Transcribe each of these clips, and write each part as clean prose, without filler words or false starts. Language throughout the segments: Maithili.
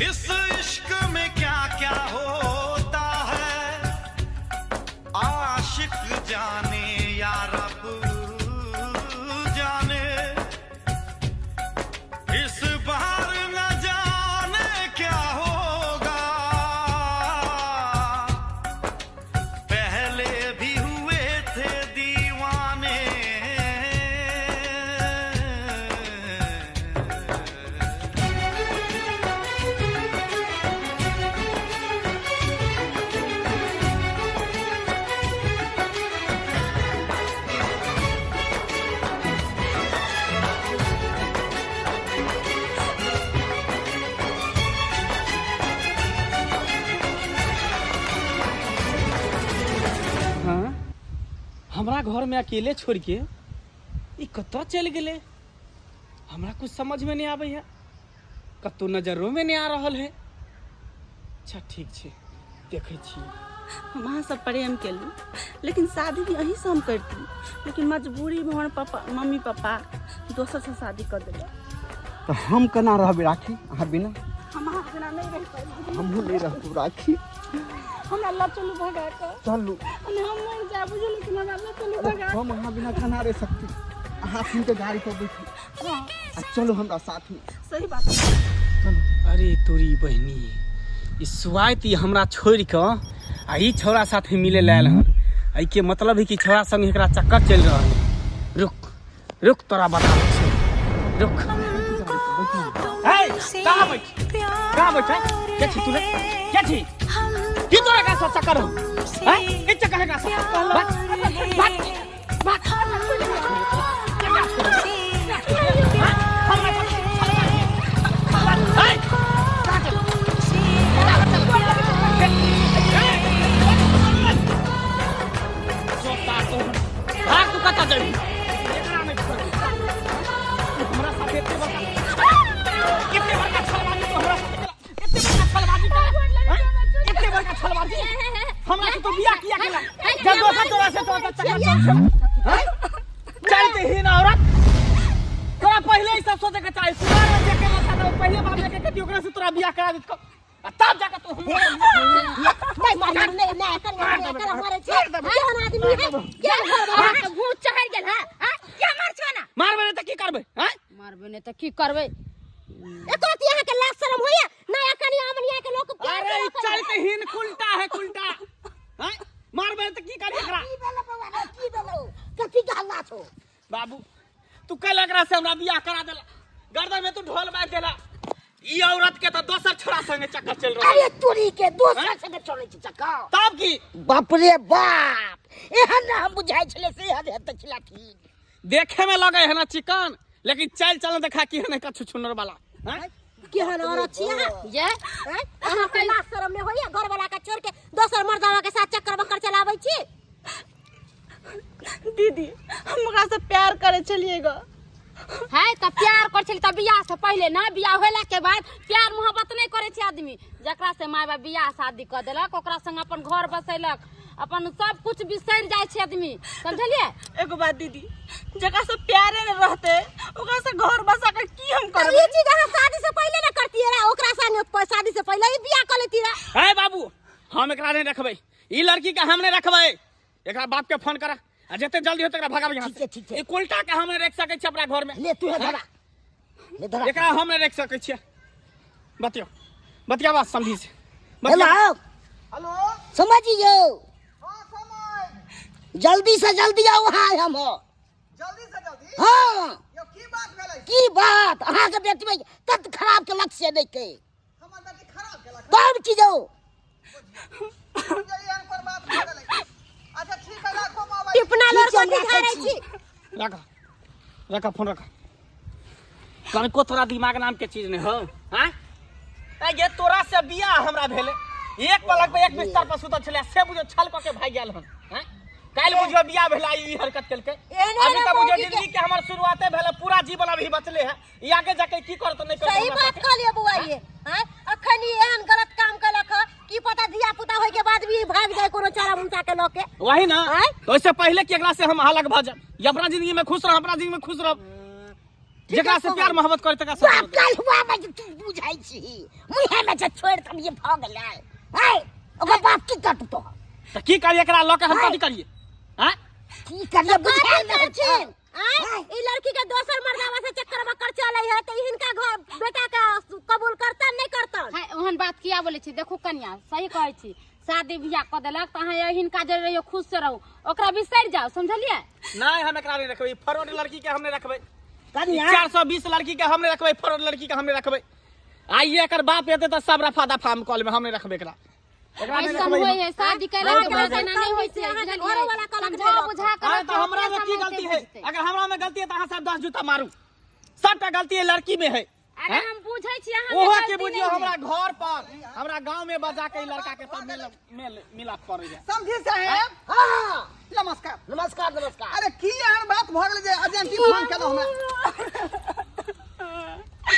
इस इश्क में क्या क्या होता है, आशिक जाने या रब जाने। इस बार न जाने क्या होगा, पहले भी हुए थे दीवाने। हाँ हमरा घर में अकेले छोड़ के ई कतऽ चलि गेलै? हमरा कुछ समझ में नहीं आबै है, कतौ नजरो में नहीं आ रहल है। अच्छा ठीक छै, देखै छी। हम अहाँसँ प्रेम केलहुँ, लेकिन शादी भी अहीँसँ हम करती, लेकिन मजबूरीमे हमर पापा मम्मी पापा दोसरसँ शादी कऽ देलक। तऽ हम केना रहबै राखी अहाँ बिना? हम अहाँ बिना नहि रहि पाबि। हमहूँ नहि रहब राखी। हमरा लऽ चलू भगा कऽ। चलू। अनि हम मरि जायब बुझलियै, लेकिन हमरा लऽ चलू भगा कऽ। हम अहाँ बिना केना रहि सकती? अहाँ सुनके गाड़ी पर बैठू आ चलू हमरा साथमे। सही बात। चलू। अरे तोरी बहिनी, ई सुआइत ई हमरा छोड़ि कऽ आ ई छौड़ा साथे मिले लए आयल हन। एहिके मतलब है कि छौड़ा संग एकरा चक्कर चलि रहल है। रुक रुक, तोरा बताबै छी, रुक। ए, कहाँ बैठ, कहाँ बैठ है? के छी तू रे? के छी की तोरा का साथ चक्कर हो हैं? के चक्कर है का साथ? भाग भाग भाग। भाग, तू कतऽ जेबही? एकरा नहि छोड़बै। तू हमरा साथे एते बड़का छलबाजी, तू हमरा साथे एते बड़का छलबाजी केला, हैं? एते बड़का छलबाजी हमरा से तू बियाह किया केला, जब दोसर तोरा से तोरा चक्कर चल छल, हैं? चलते ही ना औरत, तोरा पहले ही सब सोचे के चाही। कुमार में जे केना था, पहले बाप लेके कथी ओकरा से तोरा बियाह करा देत आ तब जाके तू हमरा नहीं मार, नहीं नहीं, कर कर मारे छे केहन आदमी है के घर वाला के भूत चढ़ गेल है? हां, क्या मार छो ना? मारबे नहीं तऽ की करबै, हैं? मारबे नहीं तऽ की करबै? एको रति अहाँ के लाज शरम होइया ना? कनिया मनिया के लोग प्यार अरे से ई चलते हिन कुलटा है कुलटा, हैं? मारबे नहीं तऽ की करी एकरा? की भेलो बौआ रे, की भेलो? कथी के हल्ला छौ? बाबू, तू कल एकरा से हमरा बियाह करा देला, गर्दन में तू ढोल बांध देला, ई औरत के तो दोसर छोरा संगे चक्कर चल रहल। अरे तोरी के, दोसर संगे चलै छै चक्कर? तब की। बाप रे बाप, एहन ना हम बुझाइ छलै से एहन हेतै छलाथिन। देखे में लगे है ना चिकन, लेकिन चल चल देखा की है ना कछु छुनर वाला, हैं? केहन औरत छी अहाँ ये, हैं? अहाँ के लाज शरम नहि होइया घर वाला के छोड़ के दोसर मर्दावा के साथ चक्कर बक्कर चलाबै छी? दीदी, हम ओकरा से प्यार करे छलियै ग। है तऽ प्यार करै छली तऽ बियाह से पहिले ना, बियाह होला के बाद प्यार मोहब्बत नहीं करै छै आदमी। जकरा से माय बाप बियाह शादी कऽ देलक, ओकरा संग अपन घर बसेलक, अपन सब कुछ बिसरि जाइ छै आदमी, समझलियै? एगो बात दीदी, जकरा से प्यारे न रहते ओकरा से घर बसा के की हम तऽ करबै? ई चीज अहाँ शादी से पहिले ना करतियै रे, ओकरा संगे शादी से पहिले ही बियाह कऽ लेती रे। है बाबू, हम एकरा नहीं रखबै, ई लड़की के हम नहीं रखबै। एकरा बाप के फोन करा आ जते जल्दी होते एकरा भगाबै यहाँ ठीक से। छै, ठीक छै। ई कुलटा के हम नहीं रख सकै छियै अपना घर में। ले तू धरा, ले धरा। एकरा हम नहीं रख सकै छियै। बतियो बतिया बात समझी से। हेलो। बतिया। हेलो। समझियो। हाँ समझ। जल्दी से जल्दी आउ अहाँ, हम हो। जल्दी से जल्दी? हाँ। यौ की बात भेलै? की बात, अहाँके बेटी में तत खराब के लक्ष्य नहि के। हमर बेटी खराब केलक? तब की जाउ। जे एहन कोन बात भऽ गेलै? अच्छा ठीक है, राखो, हम आबै छी। टिपना लोर ठीक छै, कथी राखै झाड़ै छी। छी? रखा रखा फोन रखा। कनको तोरा दिमाग नाम के चीज नहीं हो, हाँ? ए ये तोरा से बियाह हमरा भेले, एक पलक पे एक बिस्तर पर सुतल छले, से बुझो छल क के भाग गेल हन, हैं? काल्हि बुझो बियाह भेला ई हरकत केलकै। एहने अभी एहने तऽ बुझो मौगी के- जिंदगी के हमर शुरुआते भेले, पूरा जीवन अभी बचले है, ई आगे जाके की करत नहीं करत सही हमरा बात साथे। कहलिए बौआ ये, हैं? अखन ई एहन गलत काम केलक ह, की पता धिया पुता होय के बाद भी ई भाग जाय कोनो चारा मुंचा के लऽ के। वही ना। आँय? तो इससे पहले कि एकरा से हम अलग भऽ जाए, ये अपना जिंदगी में खुश रह, अपना जिंदगी में खुश रह। जेकरा से प्यार मोहब्बत करे तकरा से बाप काल हुआ में जे तू बुझाई छी मुहे में जे छोड़ तब ये भ गेलै है ओकर बाप की करत तो त की करिए एकरा लऽ के हम कथी करिए हैं की करिए बुझाई कथी नहीं छै छै आय ई लड़की के दोसर मर्दावा से चक्कर बक्कर चलै है त ई हिनका घर बेटा के कबूल करता नहीं करता है ओहन बात किया बोलै छी देखू कनिया सही कहै छी शादी बियाह कऽ देलक तऽ अहाँ हिनका जरे रहियो खुश से रहू ओकरा बिसरि जाउ समझलियै नहीं हम एकरा नहीं रखबै ई फरवरी लड़की के हम नहीं रखबै कनिया 420 लड़की के हम नहीं रखबै फरवरी लड़की के हम नहीं रखबै आइए एकर बाप एते तऽ सब रफा दफा हम कऽ लेबै हम नहीं रखबै एकरा एकरा नहीं ऐसन रखबै होइ हम। है शादी केला के बाद एना नहीं होइ छै अहाँके बुझलियै घरोवाला कहलक समझा नहि बुझा के अरे तऽ रखियौ, हमरा में अपने की समझते गलती है बुझतै। अगर हमरा में गलती है तऽ अहाँ सब 10 जूता मारू सबटा गलती है लड़की में है अरे हम बुझै छी अहाँ ओहो के बुझियो हमरा घर पर हमरा गांव में बजा के ई लड़का के तब मेल मेल मिलाप करे है समझी साहेब हाँ नमस्कार नमस्कार नमस्कार अरे की एहन बात भऽ गेलै जे अर्जेंटी फोन केलहुँ हमरा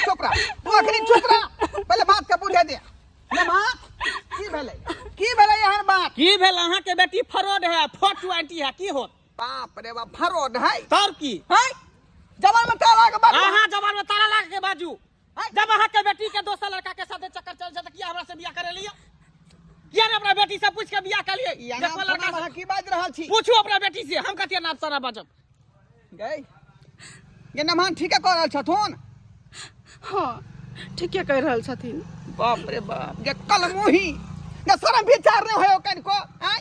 चुप रह तू अखनी चुप रह पहिले बात के बुझे दे नमा की भेलै की भेलै एहन बात की भेल अहाँ के बेटी फ्रॉड है 420 है की होत बाप रे बाप फरोड है तब की है जवान में ताला के बात अहाँ जवान में ताला लगा के बाजू जब अहाँ के बेटी के दोसर लड़का के साथ चक्कर चल जाए किया हमरा से बियाह करे लिया किया ने अपना बेटी से पूछ के बियाह कर लिए यहाँ देखो लड़का से- की बाज रहल छी पूछू अपना बेटी से हम कथिया नाम सारा बाजब गई ये नमहन ठीके कह रहल छथुन हाँ ठीके कहि रहल छथिन बाप रे बाप ये कलमुही ये शरम विचार नहीं होयो कनिको आँय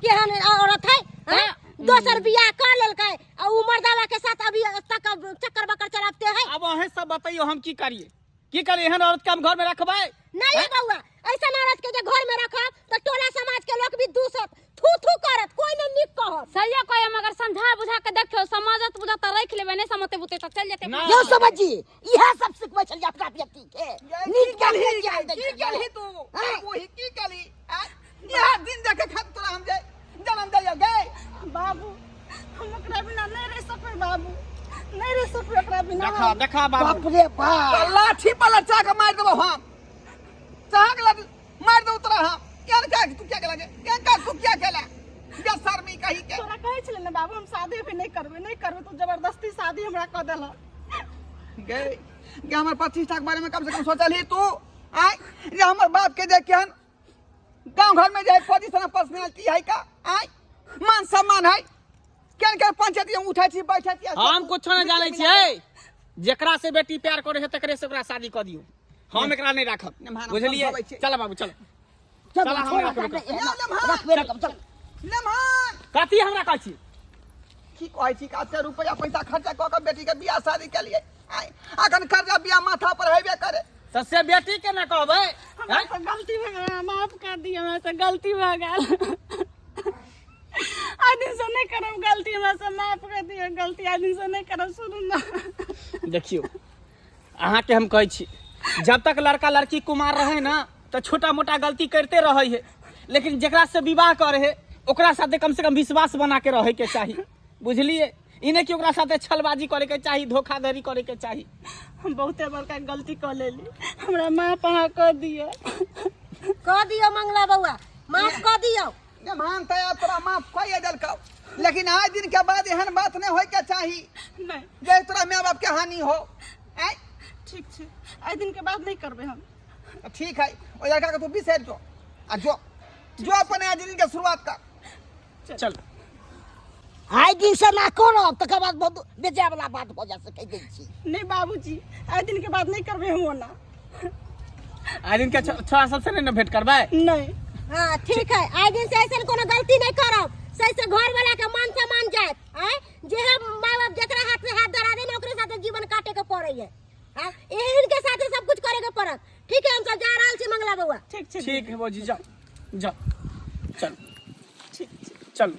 केहन औरत है हैं? दोसर बियाह कर लेलकै आ उ मर्दावा के साथ अभी तक चक्कर बक्कर चलाते है अब अहें सब बतैयो हम की करिए की करिए एहन औरत के हम घर में रखबै नहीं है बउआ ऐसा औरत के जे घर में रखब तो टोला समाज के लोग भी दूसत थू थू करत कोई नहीं निक कहत सही कहे मगर समझा बुझा के देखियो समझत बुझत त रख लेबै नहीं समझते बुझते त चल जेतै ना। यौ समझ जी इएह सब सिखबै छलियै अपना व्यक्ति के ये नीक की केलही ज्ञान दै की छलियै। केलही तू आँय? वही की केलही आँय? इएह दिन देखे खातिर तोरा हम जे जन्म दैयो गे बाबू हम ओकरा बिना नहीं रह सकबै बाबू नहीं रह सकबै ओकरा बिना देखा हम। देखा बाबू बाप रे बाप तो लाठी पर लचा के मार देबो हम चाह के मार देबो तोरा हम क्या क्या तू क्या केला क्या क्या तू क्या केला या शर्मी कही के तोरा कहै छलै ने बाबू हम शादी भी नहीं करबै नहीं करबै तू जबरदस्ती शादी हमरा कऽ देलक गे गे हमर प्रतिष्ठा के बारे में कम से कम सोचल ही तू आय जे हमर बाप के जे केहन गांव घर में जे पोजीशन पर्सनैलिटी है का आय मान सम्मान है केहन केहन पंचायत में उठै छी बैठै छी हम कुछो नहीं जानै छियै जेकरा से बेटी प्यार करे है तकरे से ओकरा शादी कऽ दियौ हम एकरा नहीं राखब नमहान, हम बुझलियै समझाबै छियै। चल बाबू चल चल चल, हम छोड़, रखबे रखबे, करब। रखबे करब, चल नमहान कथी हमरा कहै छी की कहै छी कि रुपया पैसा खर्चा कऽ के बेटी के बियाह शादी केलियै आय अखन कर्जा बियाह माथा पर हेबे करे तऽ से बेटी के ने कहबै हमरा से गलती भऽ गेल हमरा माफ कर दिअ हमरा से गलती भऽ गेल आइ दिन से नहीं करब गलती हमरा से माफ कर दिअ गलती आइ दिन से नहीं करब सुनू ना देखियौ अहाँके हम कहै छी जब तक लड़का लड़की कुमार रहे ना तऽ छोटा मोटा गलती करते रहै है लेकिन जेकरा से विवाह करे है ओकरा साथे कम से कम विश्वास बना के रहे के चाही बुझलिए ई नहि कि ओकरा साथे छलबाजी करे के चाही धोखाधड़ी करे के चाही हम बहुते बड़का गलती कऽ लेली हमरा माफ अहाँ कऽ दिअ कऽ दियौ मंगला बउआ माफ कऽ दियौ मान तऽ आब तोरा माफ कइए देलकौ लेकिन आज दिन के बाद एहन बात नहीं होय के चाही नहीं जे तोरा माय बाप के हानि हो आय ठीक छै आइ दिन के बाद नहीं करबै हम ठीक है ओ लड़का के तू बिसरि जो आ जो जो अपन आज दिन के शुरुआत कर चल आइ दिन से ना करब तकर बाद बहुत बेजाय वाला बात भऽ जा सकै दै छी नहीं बाबूजी आइ दिन के बाद नहीं करबै हम ओना आइ दिन के छोरा सबसे नहीं ने भेंट करबै नहीं हाँ ठीक है आइ दिन से ऐसन कोनो गलती नहीं करब सही से घर वाला के मान सम्मान जायत आय जे हम माय बाप जकरा हाथ से हाथ धरा दे ने ओकरे साथे जीवन काटे के पड़े है हाँ एहन के साथे सब कुछ करे के पड़त ठीक है हम सब जा रहल छी मंगला बउआ ठीक छै ठीक है भौजी जाओ जाओ चल ठीक चल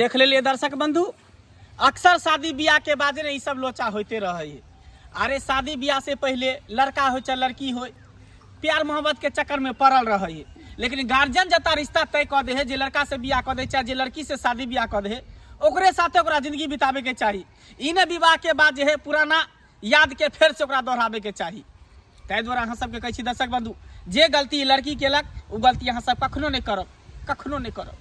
देख लेलिए दर्शक बंधु अक्सर शादी बियाह के बाद ने ई सब लोचा होते रहे है अरे शादी बियाह से पहले लड़का हो चाहे लड़की हो प्यार मोहब्बत के चक्कर में पड़ल रहे है लेकिन गार्जियन जता रिश्ता तय कऽ दे है जे लड़का से बियाह कऽ दे चाहे जे लड़की से शादी बियाह कऽ दे है ओकरे साथे ओकरा जिंदगी बिताबे के चाही ई ने विवाह के बाद जे है पुराना याद के फेर से ओकरा दोहराबे के चाही ताहि दुआरे अहाँ सबके कहै छी दर्शक बंधु जे गलती लड़की केलक ओ गलती अहाँ सब कखनो नहि करब कखनो नहि करब